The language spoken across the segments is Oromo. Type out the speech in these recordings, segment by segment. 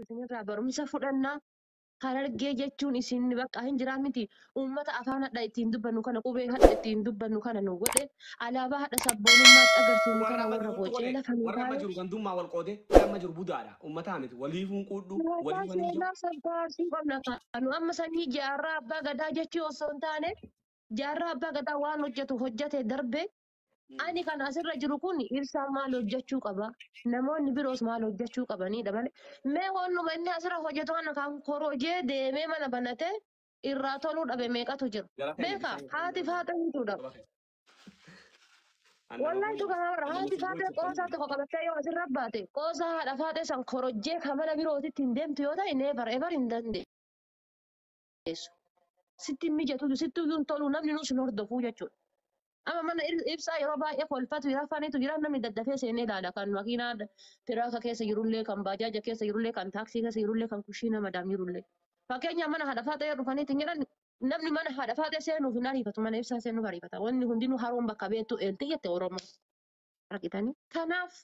Isinirraa barumsa fudhannaa. Harargee jechuun isin bakka hin jiraan miti. Uummata afaan hadha ittiin dubbannu kana, qubee hadha ittiin dubbannu kana nu godhe, alaabaa hadha sabboonummaatti agarsiifnu Warra kana amma warra jirutu bocee godhe. lafa nu Warra amma kaa'e. jiru gandummaa wal qoode. Warra amma jiru budaadha. Uummataa miti. Waliifuun quudhu. Waataa Waliif waliin jiru. seenaa sabbaarsuu qabna kaanu amma sanyii Jaarraa Abbaa Gadaa jechuu osoo hin taane, Jaarraa Abbaa Gadaa waan hojjetu hojjete darbe. Ani kan asirra jiru kun Ibsaan maal hojjechuu qaba, namoonni biroos maal hojjechuu qabanidha malee mee wannuma inni asirra hojjetu kana kan korojee deemee mana banate irraa toluu dhabe meeqatu jira? Gara keenya Beeka bishaan haati faata jechuudha. Annama Wallahi kun dhugaa warra nama haati si faatee gocha qoosaa tokko qabattee yoo asirra baate, qoosaa haadha faatee san korojjee kan mana birootitti hin deemtu yoo ta'e, never ever hin dandeessu. Sitti hin mijatu, sitti iyyuu hin tolu, namni nus hin hordofuu jechuudha. Amma mana Ibsaa yeroo baay'ee kolfatu jira, faniitu jira, namni daddafee seenee ilaala. Kan makiinaa tiraaka keessa jirullee, kan baajaaja keessa jirullee, kan taaksii keessa jirullee, kan kushiina madaam jirullee. Fakkeenyaaf mana haadha faatee dhufaniitti hin jedhan, namni mana haadha faatee seenuuf hin ariifatu, mana Ibsaa seenuuf ariifata. Wanni hundinuu haroon bakka beektu eelti jette Oromoo. Argitanii? Kanaaf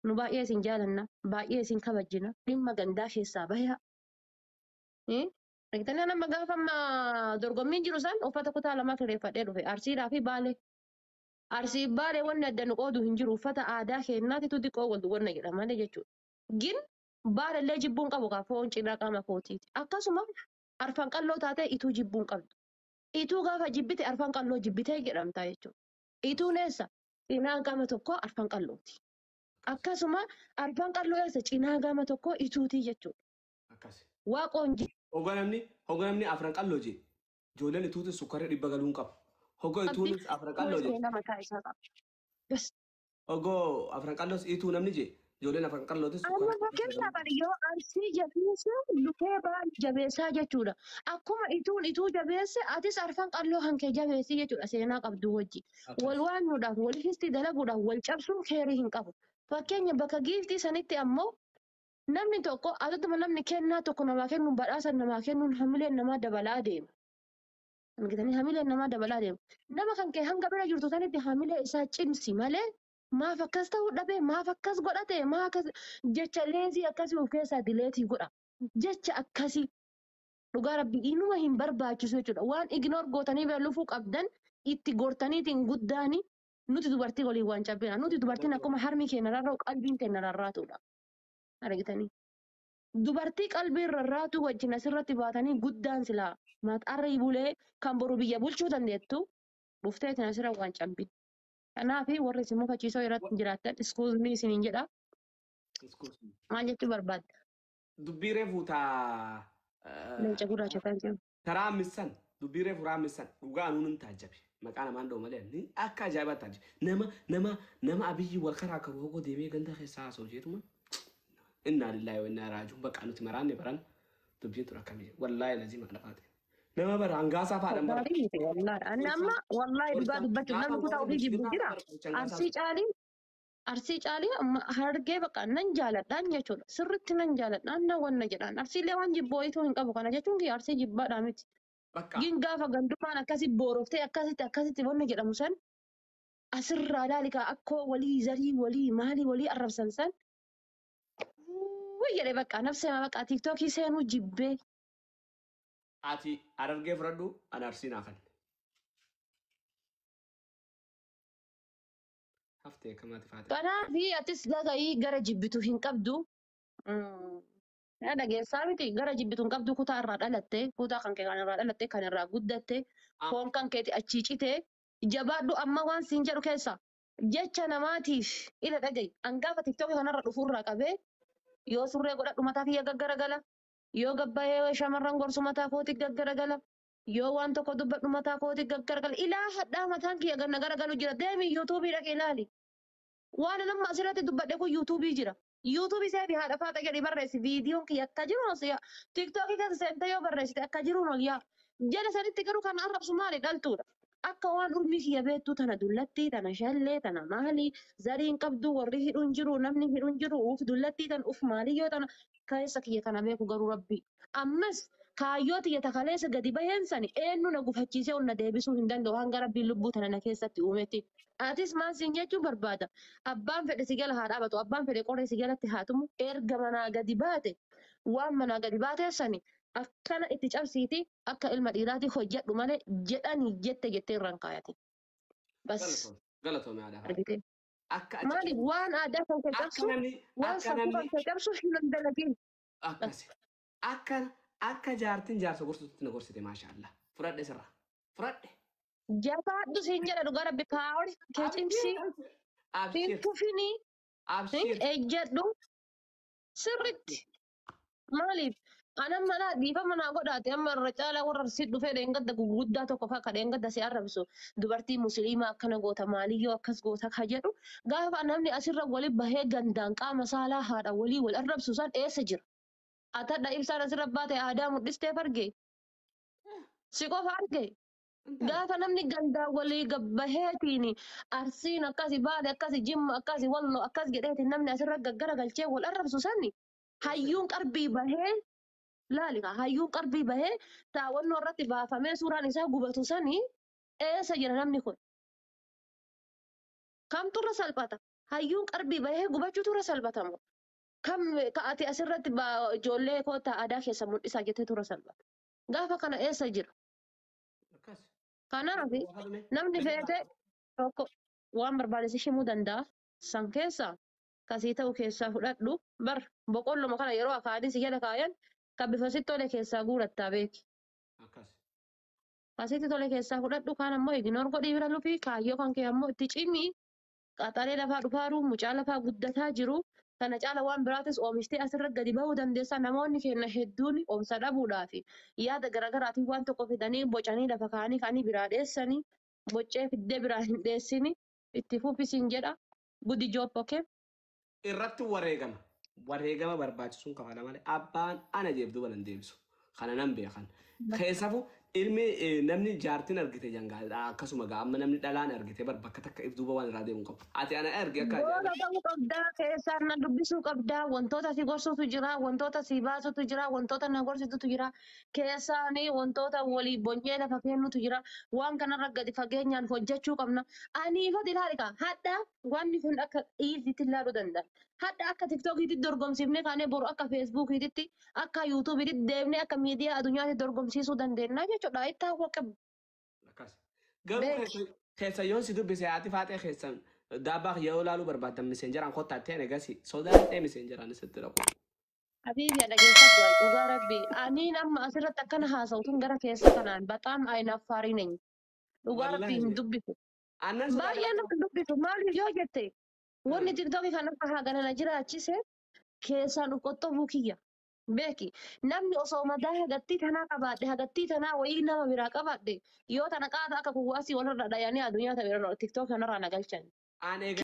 nu baay'ee isin jaalanna, baay'ee isin kabajjina, dhimma gandaa keessaa bayaa. Argitanii, nama gaafa amma dorgommiin jiru san uffata kutaa 2 kireeffadhee dhufe, Arsiidhaa fi Baalee. Arsii Baalee wanni adda nu qoodu hin jiru, uffata aadaa keenyaatitu xiqqoo wal wanna jedha malee jechuudha. Gin Baalellee jibbuun qabu kaa foon cinaa qaama kootiiti. Akkasuma Arfan Qalloo taatee Ituu jibbuun qabdu. Ituu gaafa jibbite Arfan Qalloo jibbitee jedhamta jechuudha. Ituun eessa? Cinaa gama tokko Arfan Qallooti. Akkasuma Arfan Qalloo eessa? Cinaa gama tokko Ituutii jechuudha. Akkas. Waaqoon Hoga namni Afran Qalloo jee, ijoolleen Ituutiin sukkaara 100 galuu hin qabu. Hoga qabdi Ituunis Afran kunis Qalloo jee. seenaa mataa isaa qaba. Bas. Hogoo Afran Qalloos Ituu namni jee, ijoolleen Afran Qallootis Amma sukkaara 100 galuu fakkeenyaaf ani yoo Arsii jabeesse lukee Baale jabeessaa jechuudha. Akkuma Ituun Ituu jabeesse, atis Arfan Qalloo hankee jabeessi jechuudha seenaa qabdu wajji. Wal Akkas. waanyuudhaaf, wal histi dalaguudhaaf, wal cabsuun keerii hin qabu. Fakkeenya bakka giiftii sanitti ammoo namni tokko asirratti namni kennaa tokko namaa kennuun, badhaasa namaa kennuun hamileen namaa dabalaa deema. Argitanii, hamileen namaa dabalaa deema. Nama kan kee hanga bira jirtu sanitti hamilee isaa cimsi malee, maaf akkas ta'uu dhabe, maaf akkas godhate, maa akkas jecha lazy akkasii of keessaa delete godha. Jecha akkasii dhugaa Rabbi inuma hin barbaachisu jechuudha. Waan ignore gootanii bira lufuu qabdan itti gortaniitiin guddaani nuti dubartii waliin waan cabbina. Nuti dubartiin akkuma harmi keenya rarra'u qalbiin keenya rarraatudha. Argitanii. Dubartii qalbiin rarraatu wajjin asirratti baatanii guddaan silaa maxarri bulee kan boru biyya bulchuu dandeettu dhufteetiin asirra waan cabbin. Kanaaf warri isin mufachiisoo irratti jiraattan, excuse me isiniin jedha. Excuse me. Maal jechuu barbaadda? Dubbii reefu taa Leenca gurraacha kan jiru. Taraa missan, dubbii reefu raammissan dhugaa anuun hin taajjabe. Maqaa namaan dha'u malee ni akka ajaa'ibaa taajjabe. Nama Abiyyi wal karaa karu hogoo deemee ganda keessaa haasa'u jeetuma. Innaa lillaahi wa innaa raaji'uun, bakka nuti maraanne baran dubbiin tun akkamii, wallaahi lazima lafaate. Nama bara hangaasaa faadhan bara. Gaarii miti wallaahi. Ani amma wallaahi dhugaa dubbachuuf namni kutaa ofii jibbu jira. Arsii caalii amma Harargee bakka nan jaaladhaan jechuudha. Sirriitti nan jaaladhaan nan wanna jedhaan. Arsiilee waan jibbu wayituu hin qabu, kana jechuun kiyya Arsii jibbaadhaa miti. Bakka. Gin gaafa gandummaan akkasi booroftee akkasitti akkasitti wanna jedhamu san asirraa ilaali kaa, akkoo walii, zarii walii, maalii walii arrabsan san. Wuy jedhe, bakka nafsee bakka TikTokii seenuu jibbee. Ati Harargee fudhadhu, ani Arsii naa kanne. Haftee akkamaati faate. Kanaaf atis dhaga'ii, gara jibbitu hin qabdu. Na dhageessaa miti, gara jibbitu hin qabdu, kutaa irraa dhalatte, kutaa kan kee kan irraa dhalatte, kan irraa guddatte, foon kan keeti achii cite, jabaadhu. Amma waan siin jedhu keessa jecha namaatiif ila dhaga'i. An gaafa TikTokii kanarra dhufuurraa qabee yoo surree godhadhu mataa kiyya gaggaragala, yoo gabbayee shamarran gorsu mataa kooti gaggaragala, yoo waan tokko dubbadhu mataa kooti gaggaragala, ilaa hadhaa mataan kiyya ganna garagalu jira. Deemi YouTubeii dhaqee ilaali. Waan nama asirratti dubbadhe kun YouTubeii jira. YouTubeii seefi haadha faata jedhi barreessi, viidiyoon kiyya akka jiru ol yaa. TikTokii keessa seentee yoo barreessite akka jiruun ol yaa. Jala sanitti garuu kan arrabsu maali, dhaltuudha. Akka waan urmii kiyya beektuu, tana dullattii, tana shallee, tana maali, zariin qabdu, warri hidhuun jiru, namni hidhuun jiru, uuf dullattii tan, uf maaliyyoo tana, keessa kiyya kana beeku garuu Rabbi. Ammas Kaayyoo tiyya takaleessa gadi baheen sani eenyu na gufachiisee ol na deebisuu hin danda'u hanga Rabbiin lubbuu tana na keessatti uumetti. Atis maal siin jechuu barbaada? Abbaan fedhe si jala haa dhaabatu, abbaan fedhe qoree si jalatti haa tumu. Erga manaa gadi baate, waan manaa gadi baatee sani akkana itti cabsiiti akka ilma dhiiraati hojjedhu malee jedhanii jette jettee irraan kaayatin. Bas Galatoome haadha. Argite. Akka Maaliif waan aadaa kan kee akka cabsu, namni waan akka safuu namni kan kee cabsu hin dalagin. Akkasi. Akka jaartiin jaarsa gorsutti na gorsite, maashaallah. Fudhadhe sirra. Fudhadhe. Jabaadhu siin jedha, dhugaa Rabbi kaa'ori kee cimsii hin Abshir. tufinii Abshir. ejjedhu sirritti. Maaliif anan manaa dhiifama naa godhaate, amma irra caalaa warra si dhufee dheengadda gurguddaa tokko fa'a ka dheengadda si arrabsu, dubartii musliimaa akkana goota, maaliyyoo akkas goota ka jedhu, gaafa namni asirra wali bahee gandaan qaama saalaa haadha walii wal arrabsu san eessa jira? Atadha ibsaan asirra baate aadaa mul'istee arge? Si qofa arge? Gaafa namni gandaa walii gabbaheetiin Arsiin akkasi, Baale akkasi, Jimma akkasi, Wallo akkas jedheetiin namni asirra gaggara galchee wal arrabsu sani, hayyuun qarbii bahee laali kaa, hayyuun qarbii bahee taawwannoo irratti baafamee suuraan isaa gubatu sani eessa jira namni kun? Kamtu irra salphata? Hayyuun qarbii bahee gubachuutu irra salphatamu? Kam ka ati asirratti ijoollee koota aadaa keessa mul'isaa jetteetu irra salphata? Gaafa kana eessa jira? Akkas. Kanaaf namni feete tokko waan barbaade si himuu danda'a. San keessa kasii ta'u keessaa fudhadhu. Bar boqqolloma kana yeroo akaadii si jala kaayan kan bifa sitti tole keessaa guurattaa beeki. Akkas. Kasitti tole keessaa fudhadhu, kaan ammoo ignore godhii bira lufii. Kaayyoo kan kee ammoo itti cimii. Qaxalee lafaa dhufaaru, mucaa lafaa guddataa jiru. Kana caala waan biraatis oomishtee asirra gadi bahuu dandeessa. Namoonni keenya hedduun obsa dhabuudhaa fi yaada garaagaraatiin waan tokko fidanii bocanii lafa kaanii kaanii biraa dheessanii, boccee fiddee biraa hin dheessini, itti fufisiin jedha. Good job, okay? Irratti wareegama. Wareegama barbaachisuun kafala malee abbaan ana jeef duuba nan deebisu. Kana nan beekan. Keessafuu ilmi namni jaartiin argite jangaa akkasuma gaa amma namni dhalaan argite bar bakka takka if duuba waan irraa deemu qabu. Ati ana arge akka Goota ta'uu qabdaa, keessaan na dubbisuu qabdaa, wantoota si gorsutu jira, wantoota si baasutu jira, wantoota na gorsitutu jira, keessaanii wantoota walii bonyee lafa kennutu jira. Waan kanarra gadi fageenyaan hojjechuu qabna. Ani ifatti ilaali kaa, hadha wanni kun akka easytti ilaaluu danda'a. Hadha akka TikTokiitti dorgomsiifnee kaanee boru akka Facebookiitti, akka YouTubeiitti deemnee akka miidiyaa addunyaatti dorgomsiisuu dandeenya jechuudha. Itti hawwa qabu. Akkas. Garuu Beeki. keessa yoon si dubbise, haati faaxee keessan daabbaa yoo ilaaluu barbaaddan Messengeraan kottaa ta'e negasi sodaadhee Messengeraan isitti dhaqu. Habiibi, dhageeffadhu, dhugaa Rabbi. Aniin amma asirratti akkana haasa'u tun gara keessa kanaan baxaam ayinaffaarii neenyi. Dhugaa Rabbi hin Wallaahi. dubbisu. Annan Baay'ee sodaadha. nama hin dubbisu. Maaliif yoo jette, wanni TikTokii kan akka haganana jiraachise keessaan of qoxxobuu kiyya. Beeki, namni osoo madaa hagattii tanaa qabaadhe, hagattii tanaa wayii nama biraa qabaadhe, yoo tana qaata akka kuwaasii walirra dhayanii addunyaa ta'e TikTok kanarraa na galchan. Aan eega